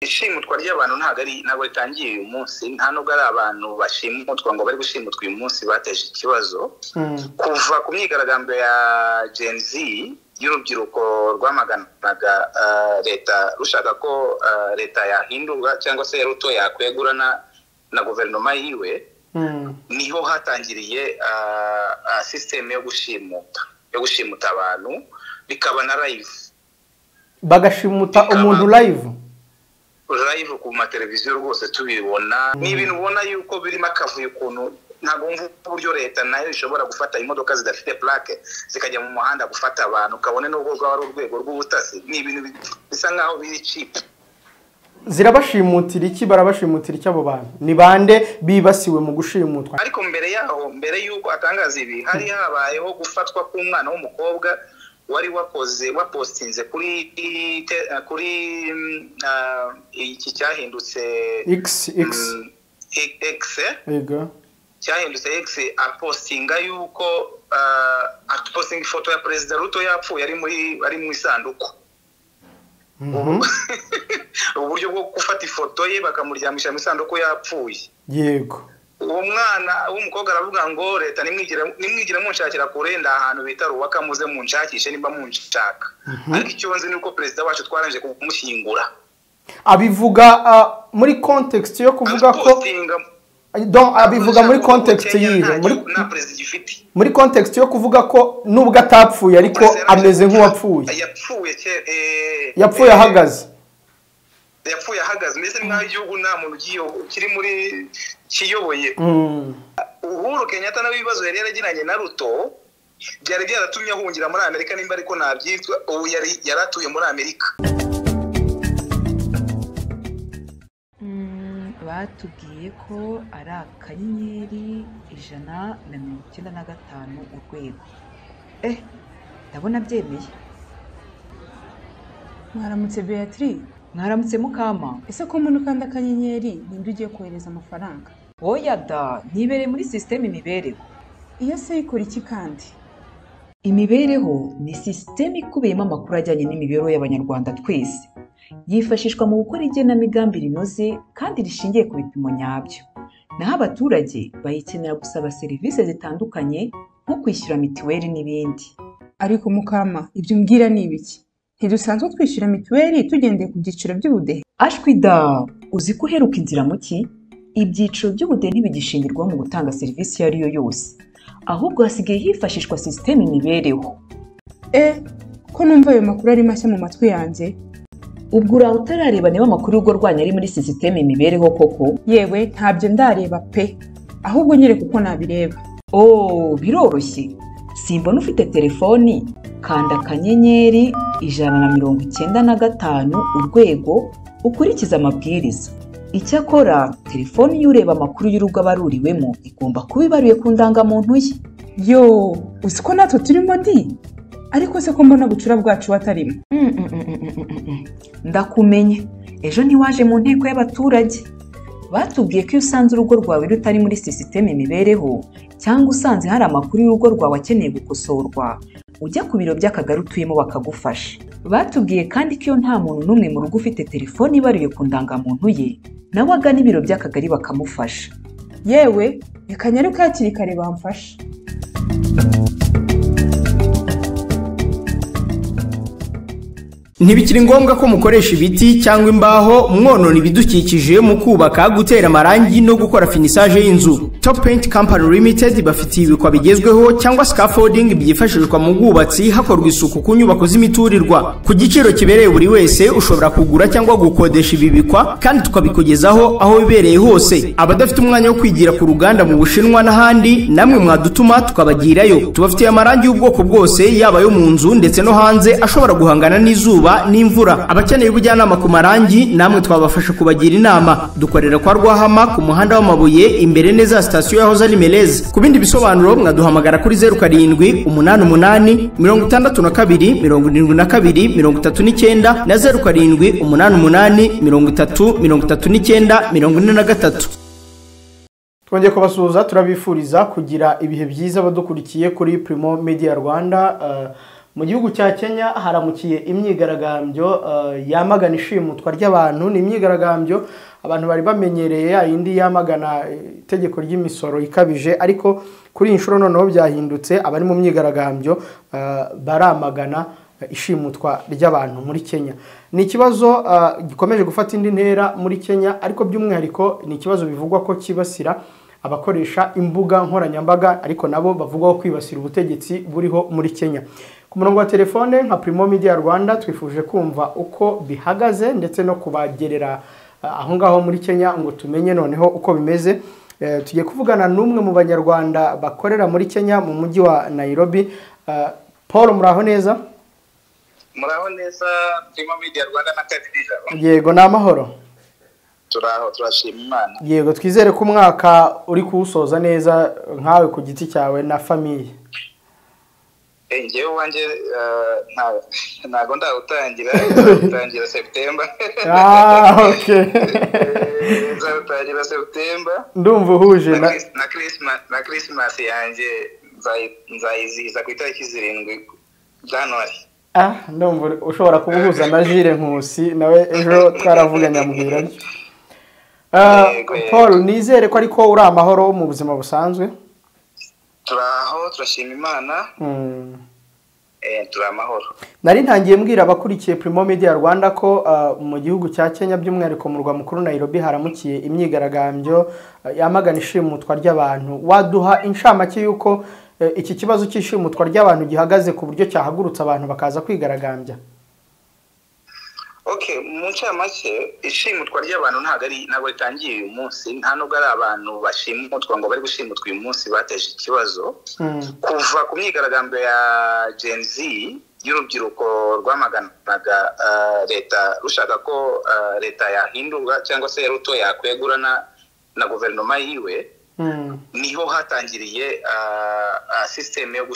Ishimutwa ry'abantu ntabwo ritangiye uyu munsi, nta nubwo ari abantu bashimutwa ngo bari gushimutwa uyu munsi bateje ikibazo. Kuva ku myigaragambyo ya Gen Z y'urubyiruko rwamaganaga leta rushaka ko leta yahindurwa cyangwa se Ruto yakwegura na guverinoma yiwe, niho hatangiriye system yo gushimuta abantu, bikaba na live, bagashimuta umuntu live ku mateleviziyo rwose tubibona. Ni ibintu ubona yuko birimo akavuyo ukuntu ntabwo wumva uburyo leta nayo ishobora gufata imodoka zidafite plaque zikajya mu muhanda gufata abantu, kabone n'ubwo rwaba ari urwego rw'ubutasi. Ni ibintu bisa nkaho biri cheap. Zirabashimutira iki? Barabashimutira iki abo bantu? Ni bande bibasiwe mu gushimutwa? Ariko mbere yaho, mbere yuko atangaza ibi, hari habayeho gufatwa k'umwana w'umukobwa wari wakoze wapostinze kuri iki cyahindutse X yego, cyahindutse X, apostinga yuko apostinga ifoto ya Perezida Ruto yapfuye ari mu isanduku. Uburyo bwo gufata ifoto ye bakamuryamisha mu isanduku yapfuye. Yego, uwo mwana w'umukobwa aravuga ngo leta nimwigire munshakira kure, nda ahantu bita Ruwaka, muze munshakishe nimba munshaka. Ariko icyo nzi nuko perezida wacu twaranje kumushyingura. Abivuga muri context yo kuvuga ko donc abivuga muri context yihe, muri context yo kuvuga ko nubwo atapfuye ariko ameze nk'uwapfuye. Yapfuye ahagaze. Yapfuye ahagaze, mbese nkaho igihugu nta muntu kiri muri kiyoboye. Uhuru Kenyatta nawe ibibazo yari yaragiranye na Ruto byari byaratumye ahungira muri Amerika, nimba ariko nabyitwa, ubu yaratuye muri Amerika. Batubwiye ko ari *195 urwego. Ndabona byemeye. Mwaramutse Beatrice. Mwaramutse Mukama. Ese ko umuntu ukanda akanyenyeri ninde ugiye kohereza amafaranga? Oya da, ntibereye muri system imibereho. Iyo se ikora iki kandi? Imibereho ni system ikubiyemo amakuru ajyanye n'imibereho y'Abanyarwanda twese. Yifashishwa mu gukora igenamigambi rinoze kandi rishingiye ku bipimo nyabyo. Naho abaturage bayikenera gusaba serivisi zitandukanye nko kwishyura mituweli n'ibindi. Ariko Mukama, ibyo umbwira ni ibiki? Ntidusanzwe twishyura mituweli tugendeye ku byiciro by'ubudehe? Ashwi da, uzi ko uheruka inzira muki? Ibyiciro by'ubudehe ntibigishingirwaho mu gutanga serivisi iyo ari yo yose, ahubwo hasigaye hifashishwa system imibereho. Ko numva ayo makuru ari mashya mu matwi yanjye. Ubwo uraho utarareba niba amakuru y'urugo rwanyu ari muri system imibereho koko? Yewe ntabyo ndareba pe, ahubwo nyereka uko nabireba. Oh, biroroshye. Simbona ufite telefoni, kanda *195 urwego ukurikiza amabwiriza. Icyakora telefoni y'ureba amakuru y'urugo abaruriwemo igomba kuba ibaruye ku ndangamuntu ye. Yo, uzi ko natwe turimo di? Ariko se ko mbona bucura bwacu batarimo? Ndakumenye. Ejo ntiwaje mu nteko y'abaturage. Batubwiye ko iyo usanze urugo rwawe rutari muri system imibereho cyangwa usanze hari amakuru y'urugo rwawe akeneye gukosorwa, ujya ku biro by'akagari utuyemo bakagufasha. Batubwiye kandi ko iyo nta muntu n'umwe mu rugo ufite telefoni ibaruye ku ndangamuntu ye, nawe agana ibiro by'akagari bakamufasha. Yewe, reka nyaruke hakiri kare bamfasha. Ntibikiri ngombwa ko mukoresha ibiti cyangwa imbaho mwonona ibidukikije mu kubaka, gutera amarangi no gukora finissage y'inzu. Top Paint Company Limited bafitiye ibikwa bigezweho cyangwa scaffolding byifashishwa mu bwubatsi hakorwa isuku ku nyubako z'imiturirwa. Ku giciro kibereye buri wese ushobora kugura cyangwa gukodesha ibi bikwa kandi tukabikugezaho aho bibereye hose. Abadafite umwanya wo kwigira ku ruganda mu Bushinwa n'ahandi, namwe mwadutuma tukabagirayo. Tubafitiye amarangi y'ubwoko bwose, yaba yo mu nzu ndetse no hanze, ashobora guhangana n'izuba n'imvura. Abakeneye ubujyanama ku marangi namwe twabafasha kubagira inama. Dukorera kwa Rwahama ku muhanda w'amabuye imbere neza sitasiyo yahoze ari Meleze. Ku bindi bisobanuro mwaduhamagara kuri 07 88 62 72 39 na 07 88 30 39 43. Twongeye kubasuhuza, turabifuriza kugira ibihe byiza badukurikiye kuri Primo Media Rwanda. Mu gihugu cya Kenya haramukiye imyigaragambyo yamagana ishimutwa ry'abantu. Ni imyigaragambyo abantu bari bamenyereye ya yindi yamagana itegeko ry'imisoro ikabije, ariko kuri iyi nshuro noneho byahindutse. Abari mu myigaragambyo baramagana ishimutwa ry'abantu muri Kenya. Ni ikibazo gikomeje gufata indi ntera muri Kenya, ariko by'umwihariko ni ikibazo bivugwa ko kibasira abakoresha imbuga nkoranyambaga, ariko nabo bavugwaho kwibasira ubutegetsi buriho muri Kenya. Ku murongo wa telefone nka Primo Media Rwanda twifuje kumva uko bihagaze ndetse no kubagerera aho ngaho muri Kenya ngo tumenye noneho uko bimeze. Tugiye kuvugana n'umwe mu banyarwanda bakorera muri Kenya mu mujyi wa Nairobi. Paul, muraho neza? Muraho neza Primo Media Rwanda na Kadija. Yego, ni amahoro. Turaho, turashima Imana. Yego, twizere ko umwaka uri kuwusoza neza nkawe ku giti cyawe na famille. Njyewe wanjye ntago ndawutangira, nzawutangira September. Okay. Nzawutangira September. Ndumva uhuje na Christmas yanjye nzayizihiza ku itariki 7 January. Ndumva ushobora kubuhuza na Jire Nkusi, nawe ejo twaravuganye ambwira atyo. Paul, nizere ko ariko uri amahoro mu buzima busanzwe. Turaho, turashima Imana. Turi amahoro. Nari ntangiye mbwira abakurikiye Primo Media Rwanda ko mu gihugu cya Kenya by'umwihariko mu murwa mukuru Nairobi haramukiye imyigaragambyo yamagana ishimutwa ry'abantu. Waduha inshamake y'uko iki kibazo cy'ishimutwa ry'abantu gihagaze ku buryo cyahagurutse abantu bakaza kwigaragambya? Okay, mu ncamake ishimutwa ry'abantu ntabwo ritangiye uyu munsi, nta nubwo ari abantu bashimutwa ngo bari gushimutwa uyu munsi bateje ikibazo. Kuva ku myigaragambyo ya Gen Z y'urubyiruko rwamaganaga leta rushaka ko leta yahindurwa cyangwa se Ruto yakwegura na guverinoma yiwe, niho hatangiriye system yo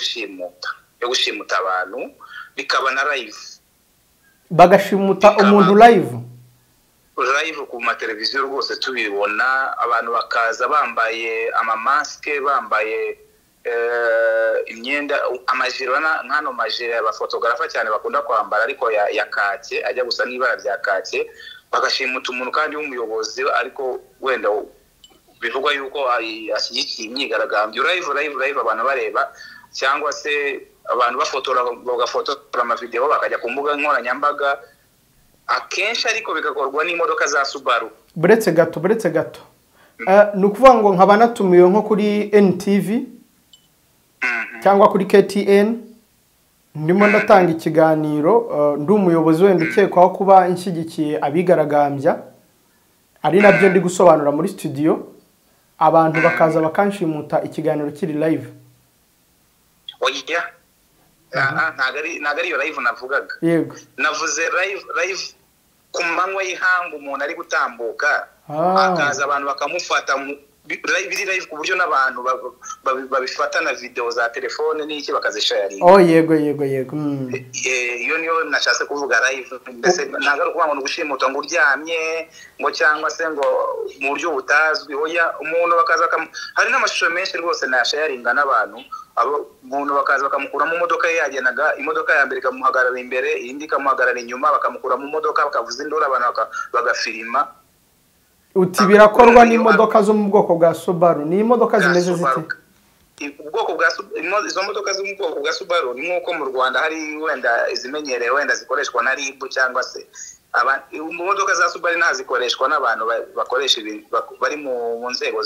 gushimuta abantu, bikaba na live. Bagashimuta umuntu live ku mateleviziyo rwose tubibona, abantu bakaza bambaye amamaske, bambaye imyenda, amajire nk'ano majire abafotografa cyane bakunda kwambara ariko ya kake, ajya gusa n'ibara rya kake. Bagashimuta umuntu kandi w'umuyobozi, ariko wenda bivugwa yuko ashyigikiye imyigaragambyo. Live abantu bareba, cyangwa se abantu bafotora, bagafotora amavideo bakajya ku mbuga nkoranyambaga akenshi, ariko bigakorwa n'imodoka za Subaru. Buretse gato ni ukuvuga ngo nkaba natumiwe nko kuri NTV cyangwa kuri KTN, ndimo ndatanga ikiganiro, ndi umuyobozi wenda ukekwaho kuba nshyigikiye abigaragambya, ari nabyo ndi gusobanura muri studio, abantu bakaza bakanshimuta ikiganiro kiri live. Oya, ntago ariyo live navugaga. Yego, navuze live ku manywa y'ihangu, umuntu ari gutambuka akaza abantu bakamufata biri live ku buryo n'abantu babifata na video za telefone n'iki bakazisharinga. Yego. Iyo niyo nashatse kuvuga live. Mbese ntago ari ukuvuga ngo gushimuta ngo uryamye ngo cyangwa se ngo mu buryo butazwi. Oya, umuntu bakaza, hari n'amashusho menshi rwose nasharinga n'abantu, umuntu bakaza bakamukura mu modoka ye yagendaga, imodoka ya mbere ikamuhagarara imbere, indi ikamuhagarara inyuma, bakamukura mu modoka bakavuza induru, abantu bagafirima. Uti birakorwa n'imodoka zo mu bwoko bwa Subaru. Ni imodoka zimeze zite? Ubwoko bwa izo modoka zo mu bwoko bwa Subaru ni nkuko mu Rwanda hari wenda izimenyereye wenda zikoreshwa na RIB, cyangwa se imodoka za Subaru ntazikoreshwa n'abantu bakoresha ibintu bari mu nzego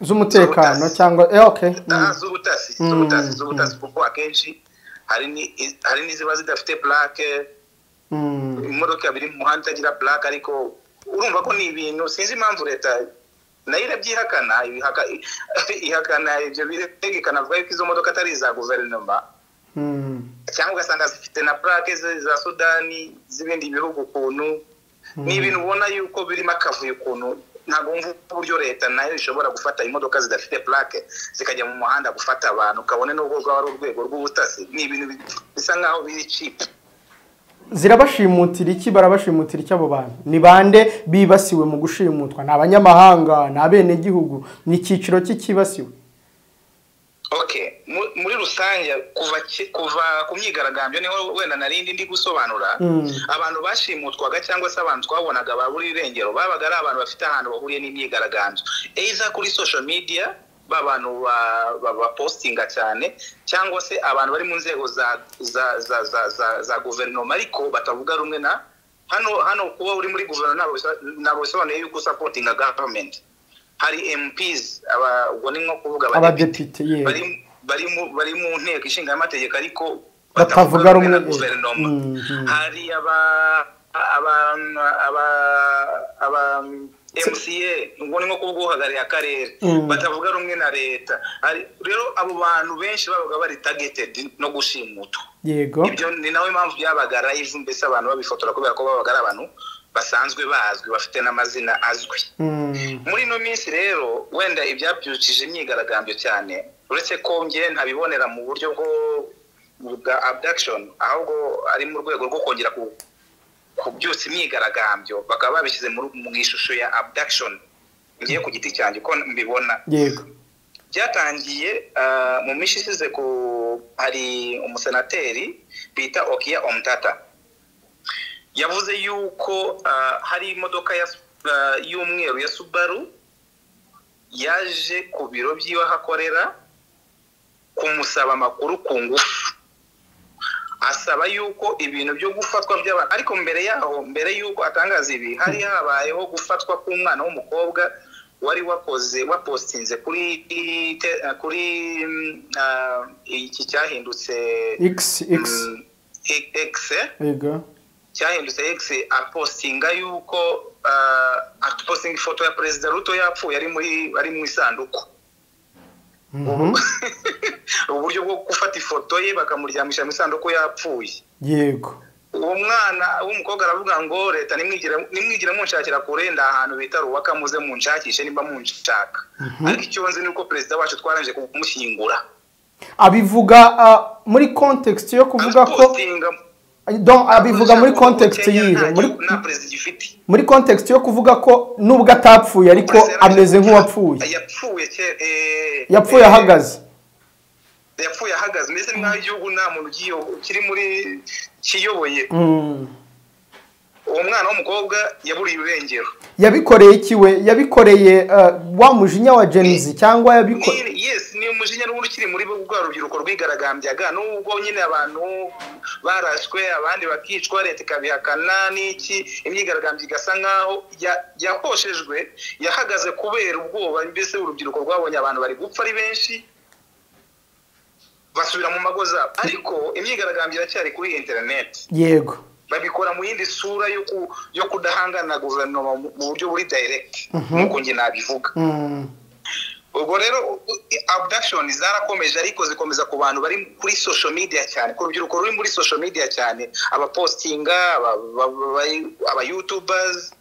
z'umutekano cyangwa okay z'ubutasi, kuko akenshi hari n'iziba zidafite plaque. Imodoka biri mu muhanda itagira plaque, ariko urumva ko ni ibintu sinzi impamvu leta nayo irabyihakana, ihakana ibyo birego, ikanavuga yuko izo modoka atari iza guverinoma, cyangwa ugasanga zifite na plaque za Sudani z'ibindi bihugu ukuntu. Ni ibintu ubona yuko birimo akavuyo ukuntu. Ntabwo wumva uburyo leta nayo ishobora gufata imodoka zidafite plaque zikajya mu muhanda gufata abantu, kabone n'ubwo rwaba ari urwego rw'ubutasi. Ni ibintu bisa nkaho biri cheap. Zirabashimutira iki? Barabashimutira iki abo bantu? Ni bande bibasiwe mu gushimutwa? Ni abanyamahanga, ni abenegihugu, ni icyiciro cy'ikibasiwe? Okay, muri rusange kuva ku myigaragambyo niho wenda narindi ndi gusobanura. Abantu bashimutwaga cyangwa se abantu twabonaga baburi irengero babaga ari abantu bafite ahantu bahuriye n'imyigaragambyo, either kuri social media babantu bapostinga cyane, cyangwa se abantu bari mu nzego za guverinoma ariko batavuga rumwe na hano kuba uri muri guverinoma ntabwo bisobanuye yuko supportinga government. Hari MPs, ubwo ni nko kuvuga abadepite bari mu nteko ishinga amategeko ariko batavuga rumwe na guverinoma. Hari aba MCA, ubwo ni nko kuvuga uhagarariye akarere, batavuga rumwe na leta. Rero abo bantu benshi babaga bari targeted no gushimutwa. Yego, ibyo ni nawe impamvu byabaga live, mbese abantu babifotora kubera ko babaga ari abantu basanzwe bazwi bafite n'amazina azwi. Muri ino minsi rero wenda ibyabyukije imyigaragambyo cyane, uretse ko nge ntabibonera mu buryo bwa abduction, ahubwo ari mu rwego rwo kongera kubyutsa imyigaragambyo, bakaba babishyize mu ishusho ya abduction. Ngiye ku giti cyanjye uko mbibona. Yego, byatangiye mu minsi ishize, hari umusenateri bita Okiya Omtata yavuze yuko hari imodoka y'umweru ya Subaru yaje ku biro by'iwe aho akorera kumusaba amakuru ku ngufu, asaba yuko ibintu byo gufatwa by'abantu. Ariko mbere yaho, mbere yuko atangaza ibi, hari habayeho gufatwa k'umwana w'umukobwa wari wakoze wapostinze kuri iki cyahindutse X yego, cyahindutse X, apostinga yuko apostinga ifoto ya Perezida Ruto yapfuye ari mu isanduku. Uburyo bwo gufata ifoto ye bakamuryamisha mu isanduku yapfuye. Yego, uwo mwana w'umukobwa aravuga ngo leta nimwigire munshakira kure, nda ahantu bita Ruwaka, muze munshakishe nimba munshaka. Ariko icyo nzi ni uko perezida wacu twarangije kumushyingura. Abivuga muri context yo kuvuga ko donc abivuga muri context yihe, muri context yo kuvuga ko nubwo atapfuye ariko ameze nk'uwapfuye, yapfuye ahagaze, yapfuye ahagaze, mbese nk'aho igihugu nta muntu kiri muri kiyoboye. Uwo mwana w'umukobwa yaburiye irengero. Yabikoreye iki we? Yabikoreye wa mujinya wa Gen Z cyangwa yabikoreye? Yes, ni umujinya n'ubundi ukiri muri bwa rubyiruko rwigaragambyaga, nubwo nyine abantu barashwe abandi bakicwa, leta ikabihakana n'iki, imyigaragambyo igasa nkaho yahoshejwe, yahagaze kubera ubwoba. Mbese urubyiruko rwabonye abantu bari gupfa ari benshi basubira mu mago zabo, ariko imyigaragambyo iracyari kuri internet. Yego, babikora mu yindi sura yo kudahangana na guverinoma mu buryo buri direct, nkuko nge nabivuga. Ubwo rero abduction zarakomeje, ariko zikomeza ku bantu bari kuri social media cyane, ku rubyiruko ruri muri social media cyane, abapostinga, aba youtubers.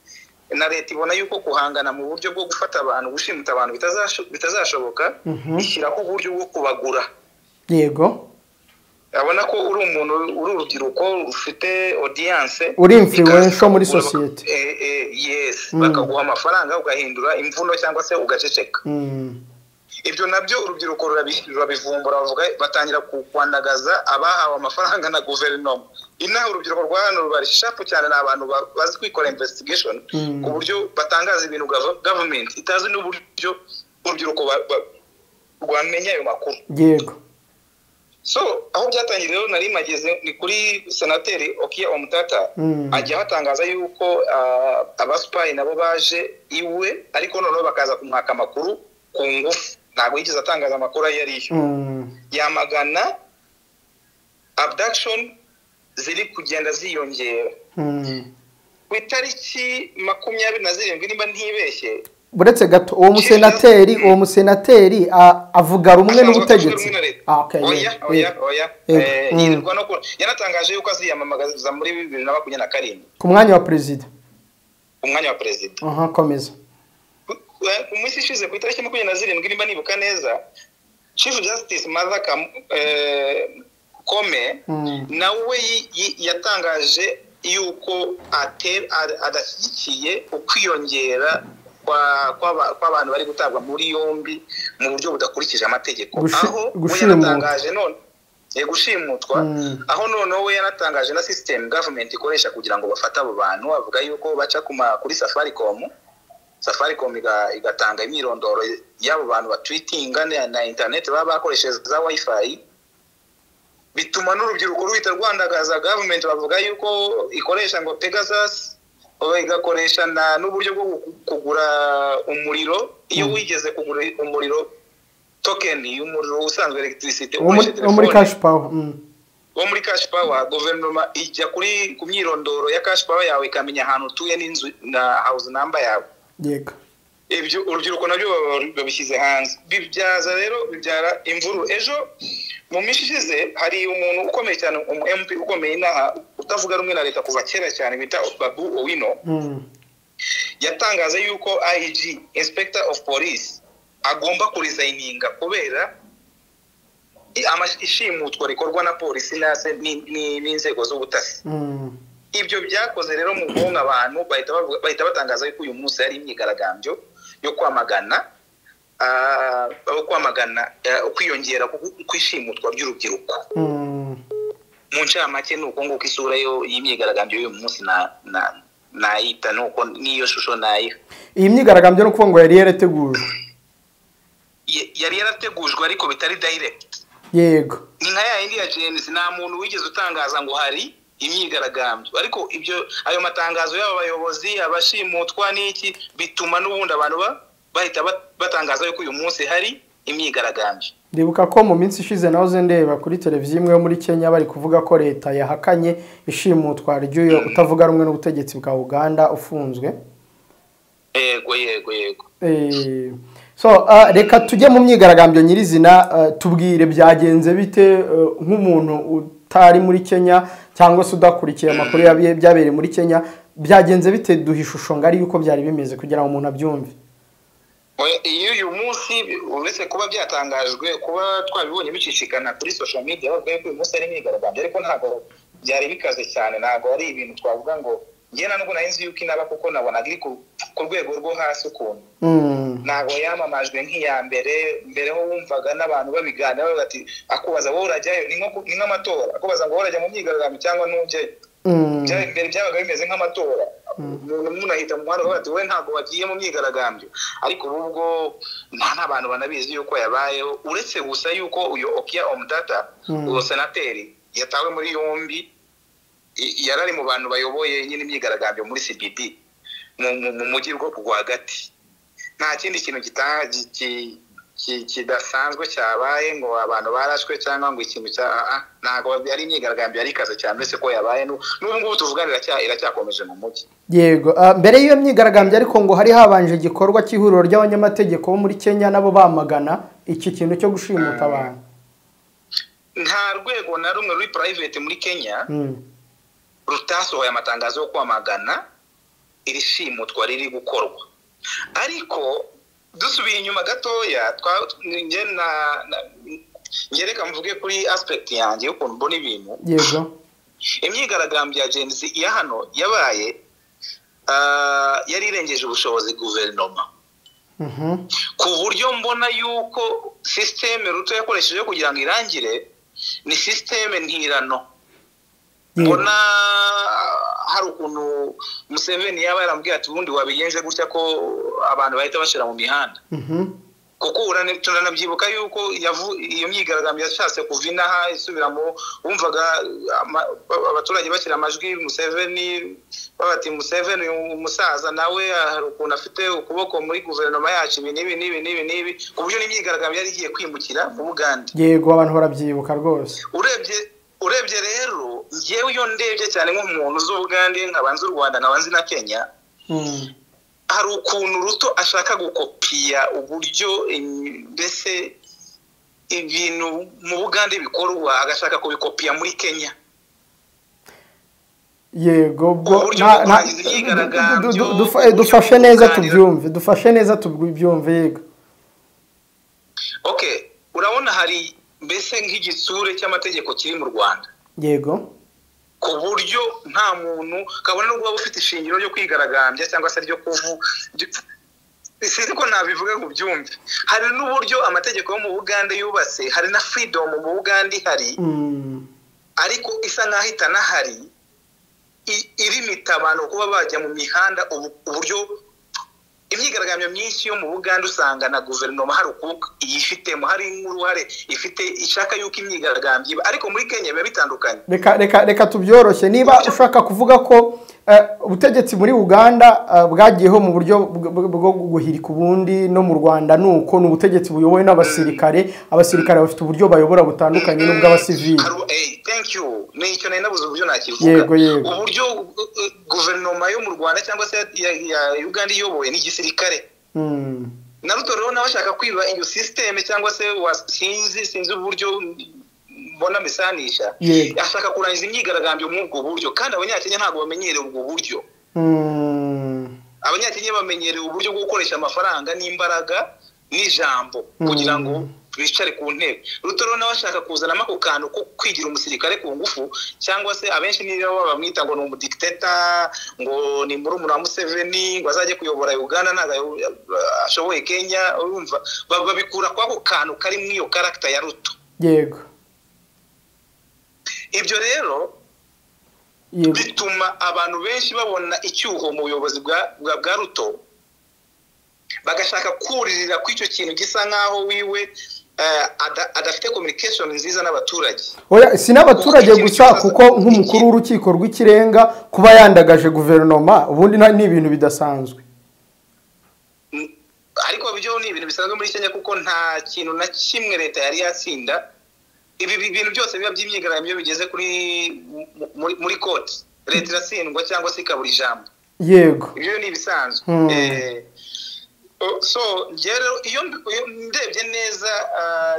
Na leta ibona yuko kuhangana mu buryo bwo gufata abantu, gushimuta abantu bitazashoboka, ishyiraho uburyo bwo kubagura. Yego, abona ko uri umuntu uri urubyiruko rufite audience, uri influential muri society. Yes, bakaguha amafaranga ugahindura imvuno cyangwa se ugaceceka. Ibyo nabyo urubyiruko rurabivumbura, bavuga batangira kwandagaza abahawe amafaranga na guverinoma. Inaha urubyiruko rwa hano rubari sharp cyane, ni abantu bazi kwikora investigation ku buryo batangaza ibintu government itazi n'uburyo urubyiruko rwamenya ayo makuru. Yego, so aho byatangiriye rero nari mageze ni kuri senateri Okiya Omtata, ajya hatangaza yuko abaspayi nabo baje iwe, ariko noneho bakaza kumwaka amakuru ku ngufu. Ntabwo yigeze atangaza amakuru ayo ariyo. Yamagana abduction ziri kugenda ziyongera. Ku itariki 27 nimba ntibeshye, buretse gato, uwo musenateri avuga rumwe n'ubutegetsi. Oya, yanatangaje yuko aziyamamaza muri 2027 ku mwanya wa perezida. Komeza. Ku minsi ishize ku itariki 27 nimba nibuka neza, Chief Justice Martha Koome nawe yatangaje yuko adashyigikiye ukwiyongera kw'abantu bari gutabwa muri yombi mu buryo budakurikije amategeko, aho we yanatangaje none gushimutwa, aho noneho we yanatangaje na system government ikoresha kugira ngo bafate abo bantu, avuga yuko baca kuri Safaricom igatanga imyirondoro y'abo bantu batwitinga na internet baba bakoresheje za wifi, bituma n'urubyiruko ruhita rwandagaza government, bavuga yuko ikoresha ngo Pegasus, igakoresha n'uburyo bwo kugura umuriro. Iyo wigeze kugura umuriro, token y'umuriro usanzwe electricity wo muri cash power, wo muri cash power, guverinoma ijya kuri ku myirondoro ya cash power yawe ikamenya ahantu utuye n'inzu na house number yawe. Yego, ibyo urubyiruko nabyo babishyize hanze, bibyaza rero bibyara imvuru. Ejo mu minsi ishize hari umuntu ukomeye cyane, umu MP ukomeye inaha utavuga rumwe na leta kuva kera cyane, bita Babu Owino, yatangaje yuko IG, Inspector of Police, agomba kurizayininga kubera ishimutwa rikorwa na polisi n'inzego z'ubutasi. Ibyo byakoze rero mu bwonko abantu bahita batangaza yuko uyu munsi ari imyigaragambyo yo kwamagana kwiyongera kwishimutwa ry'urubyiruko. Mu ncamake ni uko nguko isura y'imyigaragambyo y'uyu munsi nayita, nuko n'iyo shusho nayiha. Iyi myigaragambyo ni ukuvuga ngo yari yarategujwe, yari yarategujwe ariko bitari direct. Yego, ni nka ya yindi ya Gen Z, nta muntu wigeze utangaza ngo hari imyigaragambyo, ariko ibyo ayo matangazo y'aba bayobozi abashimutwa n'iki bituma n'ubundi abantu bahita batangaza yuko uyu munsi hari imyigaragambyo. Ndibuka ko mu minsi ishize nahoze ndeba kuri televiziyo imwe yo muri Kenya bari kuvuga ko leta yahakanye ishimutwa ry'uyo utavuga rumwe n'ubutegetsi bwa Uganda ufunzwe. Yego yego yego. So reka tujye mu myigaragambyo nyirizina, tubwire byagenze bite nk'umuntu utari muri Kenya cyangwa se udakurikiye amakuru byabereye muri Kenya, byagenze bite? Duha ishusho ngari yuko byari bimeze kugira ngo umuntu abyumve. Iyo uyu munsi uretse kuba byatangajwe, kuba twabibonye bicicikana kuri social media bavuga yuko uyu munsi ari imyigaragambyo, ariko ntabwo byari bikaze cyane, ntabwo ari ibintu twavuga ngo njye na nubwo nari nzi yuko inaba, kuko nabonaga iri ku rwego rwo hasi ukuntu. Ntabwo yamamajwe nk'iya mbere, mbere ho wumvaga n'abantu babiganira bavuga ati akubaza wowe urajyayo, ni nk'amatora, akubaza ngo wowe urajya mu myigaragambyo cyangwa ntujyayo. Mbere byabaga bimeze nk'amatora, umuntu ahita mu muhanda ati wowe ntabwo wagiye mu myigaragambyo, ariko ubu ubwo nta n'abantu banabizi yuko yabayeho, uretse gusa yuko uyu Okiya Omtata, uwo senateri yatawe muri yombi, yarari mu bantu bayoboye nyine imyigaragambyo muri CBD mu mujyi rwagati. Nta kindi kintu kidasanzwe cyabaye ngo abantu barashwe cyangwa ngo ikintu cya ntabwo ari imyigaragambyo yari ikaze cyane, uretse ko yabaye n'ubu ngubu tuvuganira iracyakomeje mu mujyi. Yego, mbere y'iyo myigaragambyo ariko ngo hari habanje igikorwa cy'ihuriro ry'abanyamategeko bo muri Kenya nabo bamagana iki kintu cyo gushimuta abantu. Nta rwego na rumwe ruri private muri Kenya rutasohoye amatangazo yo kwamagana iri shimutwa riri gukorwa. Ariko dusubiye inyuma gatoya, ngereka mvuge kuri aspect yanjye y'ukuntu mbona ibintu. Yego, imyigaragambyo ya Gen Z ya hano yabaye yari irengeje ubushobozi guverinoma, ku buryo mbona yuko systeme Ruto yakoresheje kugira ngo irangire ni systeme ntirano. Mbona hari ukuntu Museveni yaba yarambwiye ati ubundi wabigenje gutya ko abantu bahita bashira mu mihanda. Kuko turanabyibuka yuko iyo myigaragambyo yashatse kuva inaha isubiramo, wumvaga abaturage bashyira amajwi Museveni babati Museveni uyu musaza nawe hari ukuntu afite ukuboko muri guverinoma yacu, ibi n'ibi n'ibi n'ibi n'ibi, ku buryo n'imyigaragambyo yari igiye kwimukira mu Bugande. Yego, abantu barabyibuka rwose. Urebye rero ngewe iyo ndebye cyane nk'umuntu uzi Ubugande, nkaba nzi u Rwanda, nkaba nzi na Kenya, hari ukuntu Ruto ashaka gukopiya uburyo mbese ibintu mu Bugande bikorwa, agashaka kubikopiya muri Kenya. Yego, dufashe neza tubyumve, dufashe neza tubyumve. Yego, okay, urabona hari mbese nk'igitsure cy'amategeko kiri mu Rwanda. Yego, ku buryo nta muntu kabone n'ubwo waba ufite ishingiro ryo kwigaragambya cyangwa se ryo Sinzi ko nabivuga ngo ubyumve. Hari n'uburyo amategeko yo mu Bugande yubatse, hari na freedom mu Bugande ihari, ariko isa nk'aho itanahari, irimita abantu kuba bajya mu mihanda. Uburyo imyigaragambyo myinshi yo mu Bugande usanga na guverinoma hari ukuboko iyifitemo, hari nk'uruhare ifite, ishaka yuko imyigaragambyo iba, ariko muri Kenya biba bitandukanye. Reka tubyoroshye. Niba ushaka kuvuga ko ubutegetsi muri Uganda bwagiyeho mu buryo bwo guhirika ubundi, no mu Rwanda nuko ni ubutegetsi buyobowe n'abasirikare, abasirikare bafite uburyo bayobora butandukanye n'ubw'abasivili. Thank you, nicyo nari nabuze uburyo nakivuga. Yego, yego. Uburyo guverinoma yo mu Rwanda cyangwa se ya Uganda iyobowe n'igisirikare, na Ruto rero nawe ashaka kwiba iyo système, cyangwa se sinzi uburyo mbona misanisha, ashaka kurangiza imyigaragambyo muri ubwo buryo, kandi Abanyakenya ntabwo bamenyereye ubwo buryo. Abanyakenya bamenyereye uburyo bwo gukoresha amafaranga n'imbaraga n'ijambo kugira ngo bicare ku ntebe. Ruto rero nawe ashaka kuzanamo ako kantu ko kwigira umusirikare ku ngufu, cyangwa se abenshi niba bamwita ngo ni umudikiteta, ngo ni murumuna wa Museveni, ngo azajye kuyobora Uganda ntabwo ashoboye Kenya. Urumva babikura kwako kantu kari muri iyo character ya Ruto. Ibyo rero bituma abantu benshi babona icyuho mu buyobozi bwa Ruto, bagashaka kuririra ku icyo kintu gisa nkaho wiwe adafite communication nziza n'abaturage. Oya, si n'abaturage gusa, kuko nk'umukuru w'urukiko rw'ikirenga kuba yandagaje guverinoma ubundi ni ibintu bidasanzwe. Ariko byo ni ibintu bisanzwe muri Kenya, kuko nta kintu na kimwe leta yari yatsinda. Ibi bintu byose biba by'imyigaragambyo bigeze kuri muri court, leta iratsindwa cyangwa se ikabura ijambo. Ibyo ni ibisanzwe. So rero iyo ndebye neza,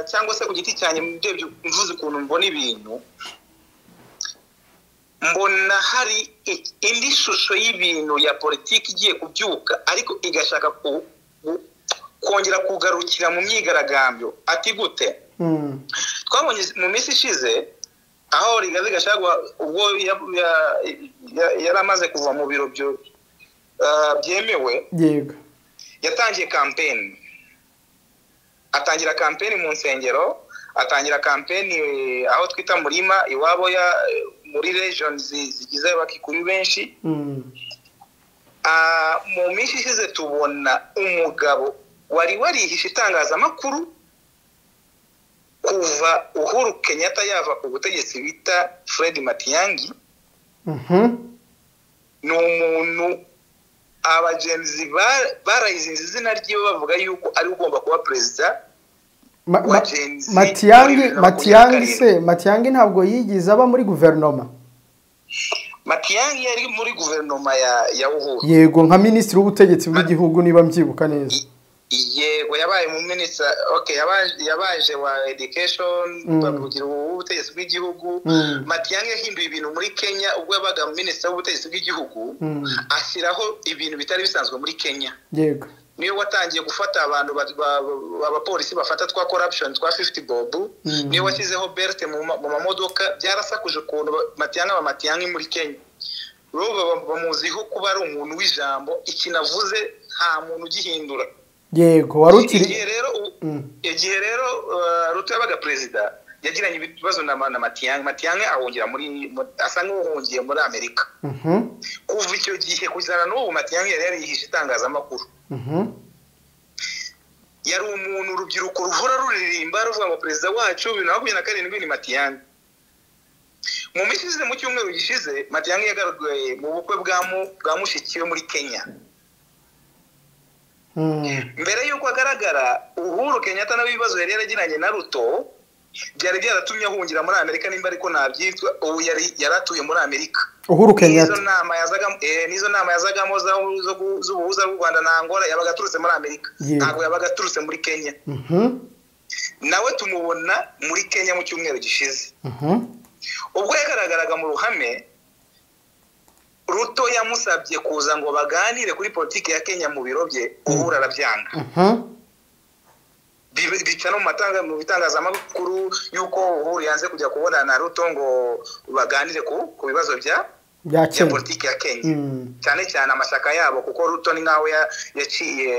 cyangwa se ku giti cyanjye ndebye mvuze ukuntu mbona ibintu, mbona hari indi shusho y'ibintu ya politiki igiye kubyuka, ariko igashaka kongera kugarukira mu myigaragambyo. Ati gute? Twabonye mu minsi ishize aho Rigathi Gachagua ubwo yari amaze kuva mu biro byemewe, yatangiye campaign, atangira campaign mu nsengero, atangira campaign aho twita Murima iwabo ya muri region zigize Abakikuyu benshi. Mu minsi ishize tubona umugabo wari warihishe itangazamakuru kuva Uhuru Kenyatta yava ku butegetsi bita Fred Matiang'i. Ni umuntu abagenzi barayizinze izina ryiwe, bavuga yuko ari ugomba kuba perezida. Matiang'i se, Matiang'i ntabwo yigize aba muri guverinoma? Matiang'i yari muri guverinoma ya Uhuru. Yego, nka minisitiri w'ubutegetsi bw'igihugu niba mbyibuka neza. Yego, yabaye mu minister, okay, yabaje wa education, bavugira ubutegetsi bw'igihugu. Matiang'i yahinduye ibintu muri Kenya ubwo yabaga minister w'ubutegetsi bw'igihugu, ashyiraho ibintu bitari bisanzwe muri Kenya. Niyo watangiye gufata abantu abapolisi bafata twa corruption twa 50 bob, niyo washyizeho belt mu mamodoka. Byarasakuje ukuntu Matiang'i aba Matiang'i muri Kenya. Rero bamuziho kuba ari umuntu w'ijambo, ikinavuze nta muntu ugihindura. Yego, wari ukiri igihe rero Ruto yabaga perezida, yagiranye ibibazo na Matiang'i. Matiang'i ahungira muri, asa nk'uhungiye muri Amerika. Kuva icyo gihe kugeza n'ubu Matiang'i yari yarihishe itangazamakuru. Yari umuntu urubyiruko ruhora ruririmba ruvuga ngo perezida wacu 2027 ni Matiang'i. Mu minsi ishize, mu cyumweru gishize, Matiang'i yagaragaye mu bukwe bwa mushiki we muri Kenya. Mbere y'uko agaragara, Uhuru Kenyatta nawe ibibazo yari yaragiranye na Ruto byari byaratumye ahungira muri Amerika, nimba ariko nabyitwa, ubu yari yaratuye muri Amerika. Uhuru Kenyatta nizo nama yazagamo z'ubuhuza bw'u Rwanda na Angola yabaga aturutse muri Amerika, ntabwo yabaga aturutse muri Kenya. Nawe tumubona muri Kenya mu cyumweru gishize. Ubwo yagaragaraga mu ruhame, Ruto yamusabye kuza ngo baganire kuri politiki ya Kenya mu biro bye, Uhuru arabyanga. Bica no mu bitangazamakuru yuko Uhuru yanze kujya kubonana na Ruto ngo baganire ku bibazo bya Ya politiki ya Kenya, cyane cyane amashyaka yabo, kuko Ruto ni nkaho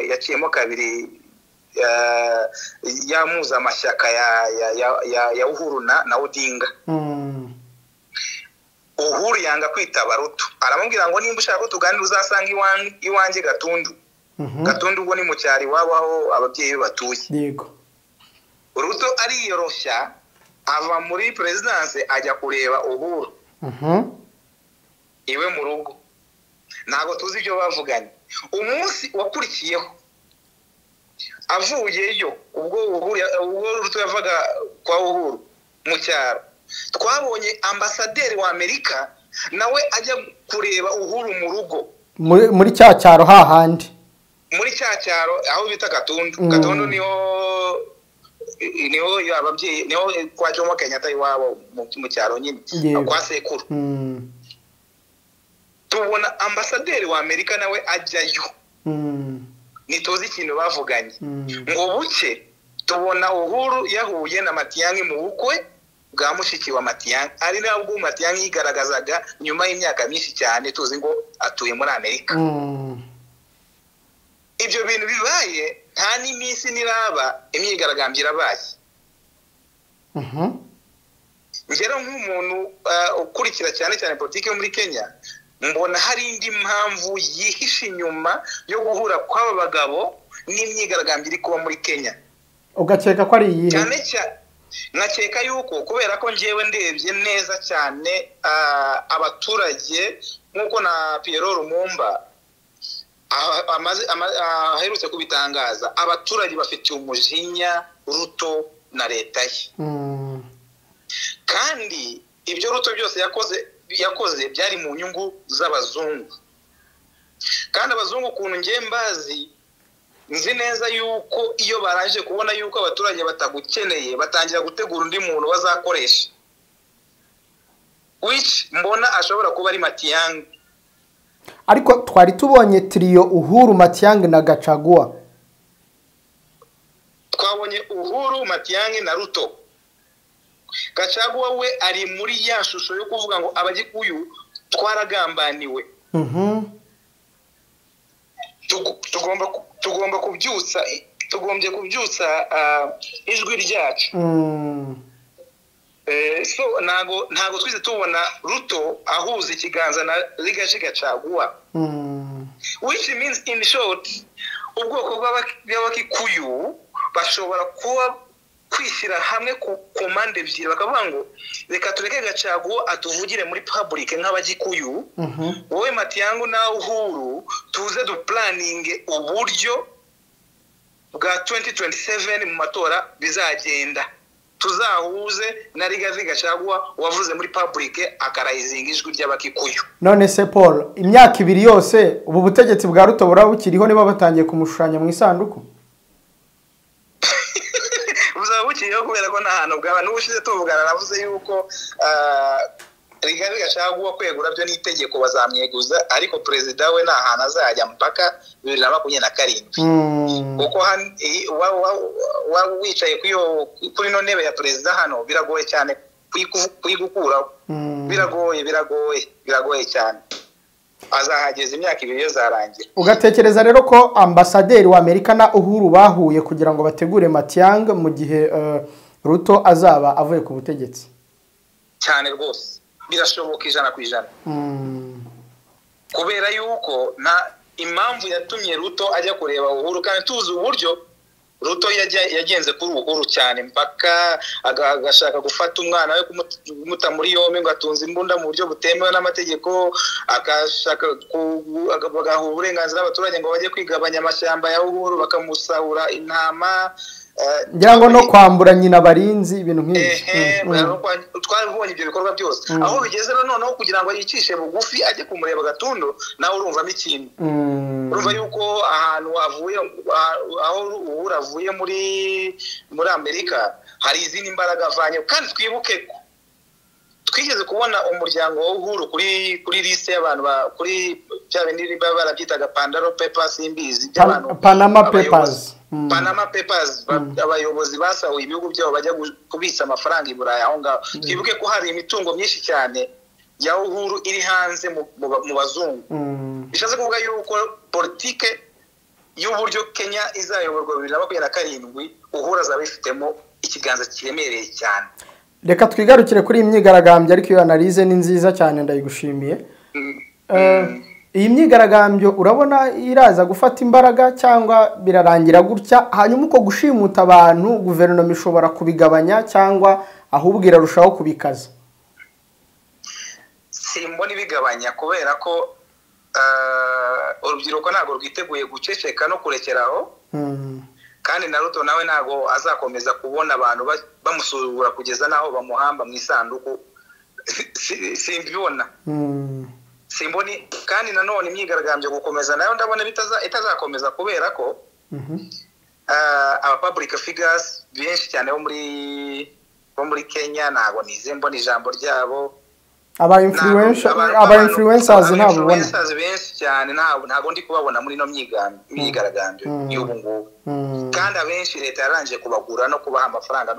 yaciyemo kabiri yamuza amashyaka ya Uhuru na Odinga. Uhuru yanga kwitaba Ruto, aramubwira ngo nimba ushaka ko tuganira uzasanga iwanjye Gatundu. Gatundu ubwo ni mu cyaro iwabo aho ababyeyi be batuye. Yego. Ruto ariyoroshya ava muri perezidanse ajya kureba Uhuru iwe mu rugo. Ntabwo tuzi ibyo bavuganye. Umunsi wakurikiyeho avuyeyo, ubwo Ruto yavaga kwa Uhuru mu cyaro, twabonye ambasaderi wa Amerika nawe ajya kureba Uhuru mu rugo, muri cya cyaro hahandi, muri cya cyaro aho bita Gatundu. Gatundu niho ababyeyi, niho kwa Jomo Kenyatta iwabo mu cyaro nyine kwa sekuru. Tubona ambasaderi wa Amerika nawe ajyayo, ntituzi ikintu bavuganye. Ngo buke tubona Uhuru yahuye na Matiang'i mu bukwe bwa mushiki wa Matiang'i, ari nabwo Matiang'i yigaragazaga nyuma y'imyaka myinshi cyane tuzi ngo atuye muri Amerika. Ibyo bintu bibaye nta n'iminsi niraba, imyigaragambyo irabaye. Ngera nk'umuntu ukurikira cyane cyane politiki yo muri Kenya, mbona hari indi mpamvu yihishe inyuma yo guhura kw'aba bagabo n'imyigaragambyo iri kuba muri Kenya. Ugakeka ko ari iyihe? Cyane cyane nkakeka yuko kubera ko njyewe ndebye neza cyane abaturage nk'uko na Pierre Lumumba aherutse kubitangaza, abaturage bafitiye umujinya Ruto na leta ye. Kandi ibyo Ruto byose yakoze byari mu nyungu z'abazungu. Kandi abazungu ukuntu ngiye mbazi, nzi neza yuko iyo barangije kubona yuko abaturage batagukeneye, batangira gutegura undi muntu bazakoresha, which mbona ashobora kuba ari Matiang'i. Ariko twari tubonye trio Uhuru, Matiang'i na Gachagua. Twabonye Uhuru, Matiang'i na Ruto. Gachagua we ari muri ya shusho yo kuvuga ngo Abagikuyu twaragambaniwe. Tugomba kubyutsa, tugombye kubyutsa ijwi ryacu. So ntago twize tubona Ruto ahuza ikiganza na Rigathi Gachagua. Which means in short, ubwoko bw'Abakikuyu bashobora kuba kwishyira hamwe ku mpande ebyiri, bakavuga ngo reka tureke Gachagua atuvugire muri public nk'Abagikuyu, wowe Matiang'i na Uhuru tuze duplaninge uburyo bwa 2027 mu matora bizagenda, tuzahuze na Rigathi Gachagua wavuze muri public akarayizinga ijwi ry'Abakikuyu. None se Paul, imyaka ibiri yose ubu butegetsi bwa Ruto burabukiriho, niba batangiye kumushushanya mu isanduku? Buzaba kubera ko nta hantu bwaba. N'ubushize tuvugana navuze yuko Rigathi Gachagua kwegura byo n'itegeko bazamweguza, ariko perezida we nta hantu azajya mpaka 2027, kuko wicaye kuri ino ntebe ya perezida hano biragoye cyane kuyigukuraho. Biragoye cyane. Azahageza imyaka ibiri yo zarangira. Ugatekereza rero ko ambasaderi wa Amerika na Uhuru bahuye kugira ngo bategure Matiang'i mu gihe Ruto azaba avuye ku butegetsi? Cyane rwose birashoboka 100%. Kubera yuko na impamvu yatumye Ruto ajya kureba Uhuru, kandi tuzi uburyo Ruto yagenze kuri Uhuru cyane mpaka agashaka gufata umwana we kumuta muri yombi ngo atunze imbunda mu buryo butemewe n'amategeko, agashaka bagaha uburenganzira abaturage ngo bajye kwigabanya amashyamba ya Uhuru bakamusahura intama, ngira ngo no kwambura nyina barinzi, ibintu nk'ibyo. Twabonye ibyo bikorwa byose aho bigeze noneho kugira ngo yicishe bugufi ajye kumureba Gatundu, nawe urumvamo ikintu. Urumva yuko ahantu avuye, aho Uhuru avuye muri Amerika hari izindi mbaraga avanye. Kandi twibuke ko twigeze kubona umuryango wa Uhuru kuri liste y'abantu kuri bya bindi barabyitaga Pandora Papers, imbizi by'abantu, Panama Papers. Panama Papers, abayobozi basahuye ibihugu byabo bajya kubitsa amafaranga i Burayi aho ngaho. Twibuke ko hari imitungo myinshi cyane ya Uhuru iri hanze mu bazungu. Bishatse kuvuga yuko politike y'uburyo Kenya izayoborwa 2027 Uhuru azaba ifitemo ikiganza kiremereye cyane. Reka twigarukire kuri iyi myigaragambyo, ariko iyo analyse ni nziza cyane, ndayigushimiye. Iyi myigaragambyo urabona iraza gufata imbaraga cyangwa birarangira gutya? Hanyuma uko gushimuta abantu guverinoma ishobora kubigabanya cyangwa ahubwo irarushaho kubikaza? Simbona ibigabanya, kubera ko urubyiruko ntabwo rwiteguye guceceka no kurekeraho. Kandi na Ruto nawe ntabwo azakomeza kubona abantu bamusuzugura kugeza naho bamuhamba mu isanduku. Simbibona. Simboni. Kandi nanone imyigaragambyo gukomeza nayo ndabona itazakomeza, kubera ko aba public figures benshi cyane bo muri Kenya ntabwo nize mbona ijambo ryabo. Aba influencers ntabwo ubona benshi cyane, ntabwo ndi kubabona muri no myigaragambyo y'ubu ngubu. Kandi abenshi leta yarangije kubagura no kubaha amafaranga,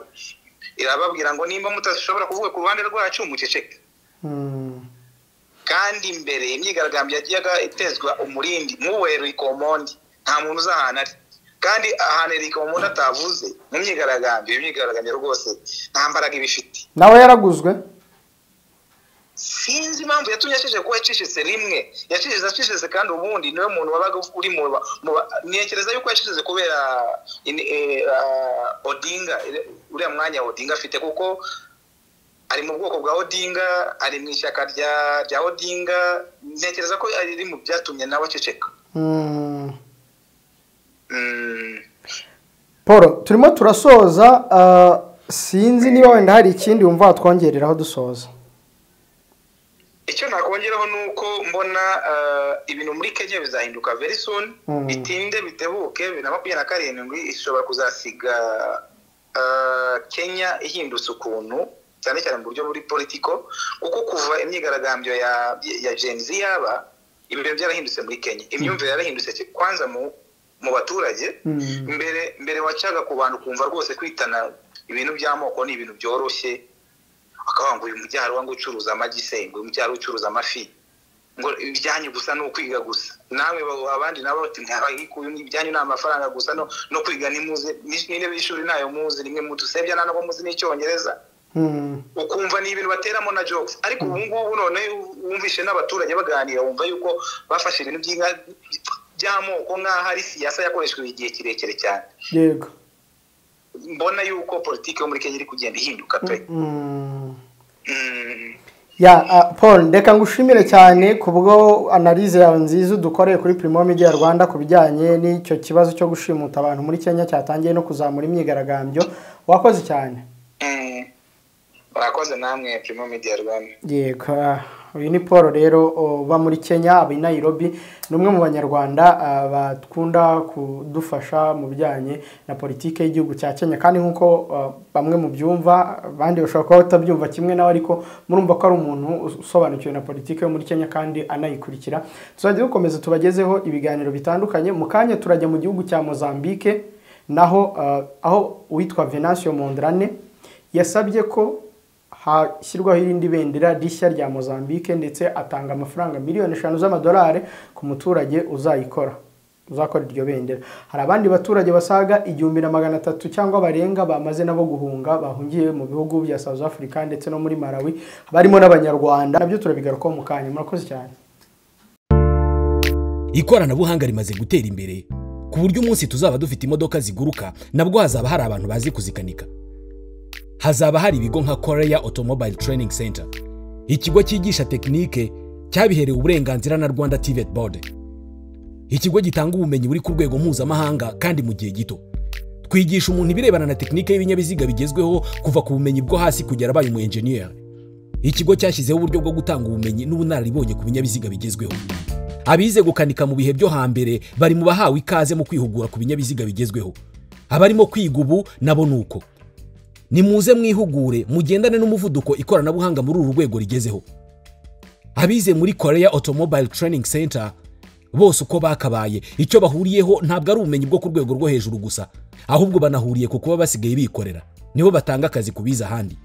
irababwira ngo nimba mutashobora kuvuga ku ruhande rwacu muceceke. Kandi mbere imyigaragambyo yagiyaga itezwa umurindi nk'uwo Eric Omondi, nta muntu uzi ahantu ari. Kandi ahantu Eric Omondi atavuze mu myigaragambyo, imyigaragambyo rwose nta mbaraga iba ifite. Nawe yaraguzwe. Sinzi impamvu yatumye aceceka, kuko yacecetse rimwe, yacecetse kandi ubundi niwe muntu wabaga uri mu ntekereza yuko yacecetse kubera Odinga, uriya mwanya Odinga afite, kuko ari mu bwoko bwa Odinga, ari mu ishyaka rya Odinga. Ntekereza ko ari mu byatumye nawe aceceka. Paul, turimo turasoza, sinzi niba wenda hari ikindi wumva watwongereraho dusoza. Icyo nakongeraho ni uko mbona ibintu muri Kenya bizahinduka very soon, bitinde bitebuke. 2027 ishobora kuzasiga Kenya ihindutse ukuntu, cyane cyane mu buryo buri politiko, kuko kuva imyigaragambyo ya Gen Z yaba, ibintu byarahindutse muri Kenya. Imyumvire yarahindutse kwanza mu baturage. Mbere wacaga ku bantu kumva rwose kwitana ibintu by'amoko ni ibintu byoroshye, akavuga ngo uyu mubyaro wangu ucuruza amagi se, ngo uyu mubyaro ucuruza amafi, ngo ibyanyu gusa ni ukwiga gusa. Nawe abandi nabo bati ntabikuye ibyanyu ni amafaranga gusa no kwiga nimuze, n'intebe y'ishuri nayo muzi, nimwe mudusebya ntabwo muzi n'icyongereza. Ukumva ni ibintu bateramo na jokes. Ariko ubu ngubu none wumvishe n'abaturage baganira, wumva yuko bafashe ibintu by'amoko nk'aho ari siyasa yakoreshejwe igihe kirekire cyane. Yego, mbona yuko politiki yo muri Kenya iri kugenda ihinduka pe. Ya Paul, reka ngushimire cyane kubwo analyse yawe nziza udukoreye kuri Primo Media Rwanda ku bijyanye n'icyo kibazo cyo gushimuta abantu muri Kenya cyatangiye no kuzamura imyigaragambyo. Wakoze cyane. Murakoze namwe Primo Media Rwanda. Yego, uyu ni Paul rero uba muri Kenya, aba i Nairobi, ni umwe mu banyarwanda bakunda kudufasha mu bijyanye na politike y'igihugu cya Kenya. Kandi nkuko bamwe mu byumva, abandi bashobora kuba batabyumva kimwe nawe, ariko murumva ko ari umuntu usobanukiwe na politike yo muri Kenya kandi anayikurikira. Tuzajya dukomeza tubagezeho ibiganiro bitandukanye. Mu kanya turajya mu gihugu cya Mozambique, naho aho uwitwa Venancio Mondrane yasabye ko hashyirwaho irindi bendera rishya rya Mozambique, ndetse atanga amafaranga 5 miliyoni ku muturage uzayikora, uzakora iryo bendera. Hari abandi baturage basaga 1300 cyangwa barenga bamaze nabo guhunga, bahungiye mu bihugu bya South Africa ndetse no muri Malawi, barimo n'abanyarwanda. Nabyo turabigarukaho mu kanya. Murakoze cyane. Ikoranabuhanga rimaze gutera imbere ku buryo umunsi tuzaba dufite imodoka ziguruka nabwo hazaba hari abantu bazi kuzikanika. Hazaba hari ibigo nka Korea Automobile Training Center, ikigo cyigisha tekinike cyabiherewe uburenganzira na Rwanda TVET Board, ikigo gitanga ubumenyi buri ku rwego mpuzamahanga kandi mu gihe gito. Twigisha umuntu ibirebana na tekinike y'ibinyabiziga bigezweho kuva ku bumenyi bwo hasi kugera abaye umu engineer. Ikigo cyashyizeho uburyo bwo gutanga ubumenyi n'ubunararibonye ku binyabiziga bigezweho. Abize gukanika mu bihe byo hambere bari mu bahawe ikaze mu kwihugura ku binyabiziga bigezweho. Abarimo kwiga ubu nabo nuko. Nimuze mwihugure mugendane n'umuvuduko ikoranabuhanga muri uru rwego rigezeho. Abize muri Korea Automobile Training Center bose uko bakabaye, icyo bahuriyeho ntabwo ari ubumenyi bwo ku rwego rwo hejuru gusa, ahubwo banahuriye ku kuba basigaye bikorera. Nibo batanga akazi kubiza ahandi.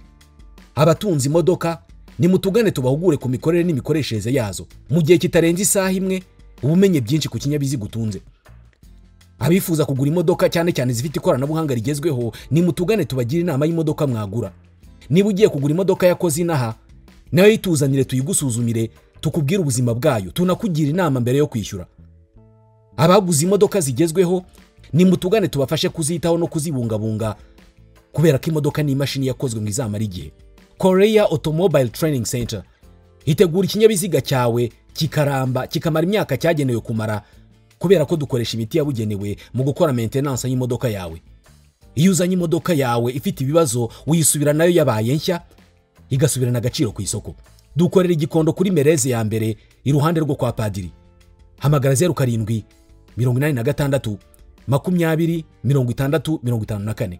Abatunze imodoka, Nimutugane tubahugure ku mikorere n'imikoreshereze yazo. Mu gihe kitarenze isaha imwe ubumenye byinshi ku kinyabiziga utunze. Abifuza kugura imodoka cyane cyane zifite ikoranabuhanga rigezweho, nimutugane tubagire inama y'imodoka mwagura. Niba ugiye kugura imodoka yakoze inaha, nayo yituzanire tuyigusuzumire, tukubwire ubuzima bwayo, tunakugira inama mbere yo kwishyura. Abaguze imodoka zigezweho, nimutugane tubafashe kuzitaho no kuzibungabunga, kubera ko imodoka ni imashini yakozwe ngo izamare igihe. Korea Automobile Training Center itegura ikinyabiziga cyawe kikaramba, kikamara imyaka cyagenewe kumara, kubera ko dukoresha imiti yabugenewe mu gukora maintenance y'imodoka yawe. Iyo uzanye imodoka yawe ifite ibibazo, uyisubira nayo yabaye nshya, igasubirana agaciro ku isoko. Dukorera Igikondo kuri Mereze ya mbere, iruhande rwo kwa Padiri. Hamagara 07 86 20 60 54.